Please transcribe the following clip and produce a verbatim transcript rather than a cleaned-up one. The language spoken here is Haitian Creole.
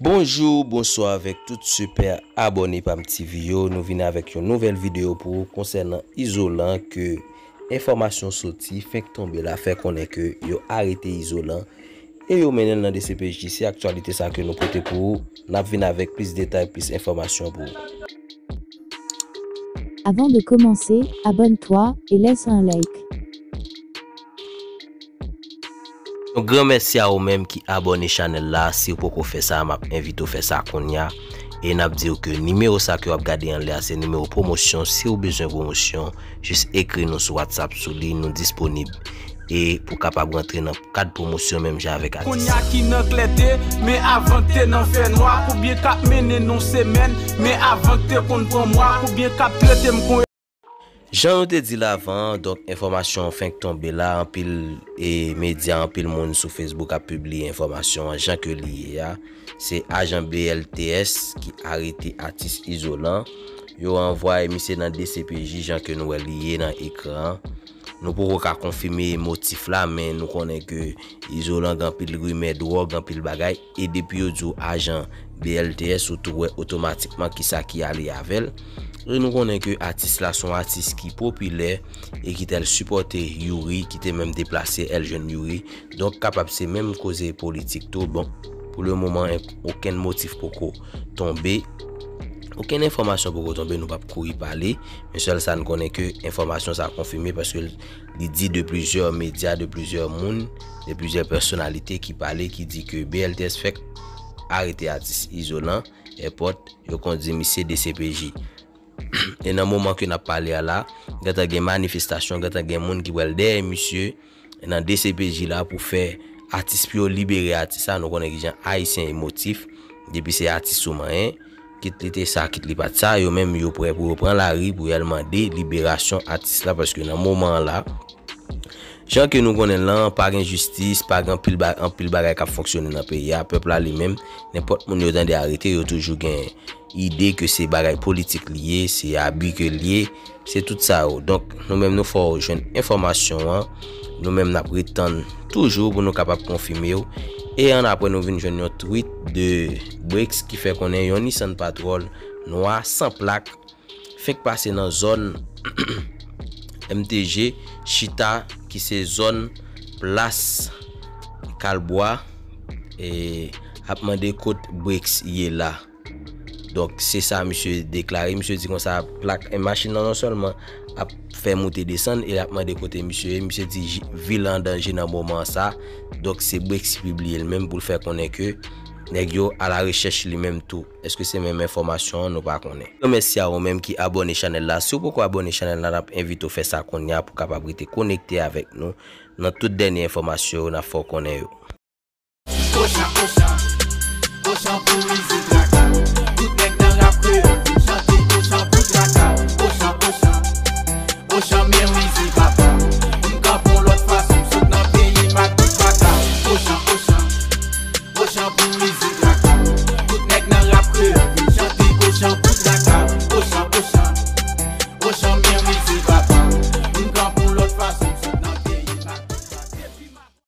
Bonjou, bonswa avèk tout sipè abòne Pam T V yo. Nou vin avèk yon nouvèl videyo pou ou konsènan Izolan ke enfòmasyon soti fenk tonbe la fè konnen ke yo arete Izolan e yo mennen l nan D C P J. Se aktyalite sa ke nou pote pou ou. N ap vin avèk plis detay, plis enfòmasyon pou ou. Avant de commencer, abonne-toi et laisse un like. Yon gran mèsi a ou menm ki abòne chanèl la. Si w poko fè sa, m ap envite w fè sa kounye a. E n ap di w ke nimewo sa ke w ap gade anlè a se nimewo pwomosyon. Si w bezwen pwomosyon, jis ekri nou sou WhatsApp sou li, nou disponib. E pou kapab rantre nan kad pwomosyon menm jan avèk atis. Kounye a ki nan klète, men avan te nan fènwa, koubyen k ap mennen n on semèn, men avan te konn pran mwa, koubyen k ap trete m kon. Jan nou te di l avan, donk enfòmasyon an fenk tonbe la, anpil e medya, anpil moun sou Facebook ap pibliye enfòmasyon an jan ke li ye a. Se ajan B L T S ki arete atis Izolan. Yo anvwaye misye nan D C P J jan ke nou wè li ye nan ekran an. Nou poko ka konfime motif la, men nou konnen ke Izolan gen anpil rimè dwòg, anpil bagay, e depi yo di w ajan B L T S, ou tou wè otomatikman kisa ki ale avè l. E nou konnen ke atis la se yon atis ki popilè e ki t al sipòte Youri, ki te menm deplase al jwenn Youri. Donk kapab se menm koze politik tou. Bon, pou le moman, okenn motif poko tonbe. Okenn enfòmasyon poko tonbe, nou p ap kouri pale. Men sèl sa n konnen ke enfòmasyon sa konfime paske li di de plizyè medya, de plizyè moun, de plizyè pèsonalite ki pale, ki di ke B L T S fèk arete atis Izolan, èpòt, yo kondui misye D C P J. E nan moman ke n ap pale a la, gentan gen manifestasyon, gentan gen moun ki pral dèyè misye nan D C P J la pou fè atis, pou yo libere atis la. Nou konnen kijan Ayisyen emotif, depi se atis ou manyen, kit li te sa, kit li pa t sa, yo menm yo prè pou yo pran lari pou y al mande liberasyon atis la, paske nan moman an la, jan ke nou konnen l lan, pa gen jistis, pa gen anpil ba-, anpil bagay k ap fonksyone nan peyi a. Pèp la li menm, nenpòt moun yo tande arete, yo toujou gen ide ke se bagay politik li ye, se abi ke l ye, se tout sa yo. Donk, nou menm nou fè w jwenn enfòmasyon an, nou menm n ap ret tann toujou pou nou kapab konfime w. E annapre nou vin jwenn yon tweet de Brix ki fè konnen yon Nissan Patrol nwa san plak fenk pase nan zòn M T G Chita, ki se zòn Plas Kalbwa, e ap mande kot Brix ye la. Donk, se sa misye deklare. Misye di konsa, plak, e, machin nan non sèlman ap fè moute desann e l ap mande kote misye ye. Misye di ji-, vi l an danje nan moman sa. Donk, se Brix ki pibliye l menm pou l fè konnen ke nèg yo alarechèch li menm tou. Èske se menm enfòmasyon an, nou pa konnen. Yon mèsi a ou menm ki abòne chanèl la. Si w poko abòne chanèl la, n ap envite w fè sa kounye a pou w kapab rete konekte avèk nou nan tout dènye enfòmasyon yo n ap fè w konnen yo. Ochan, Ochan, Ochan pou mizik.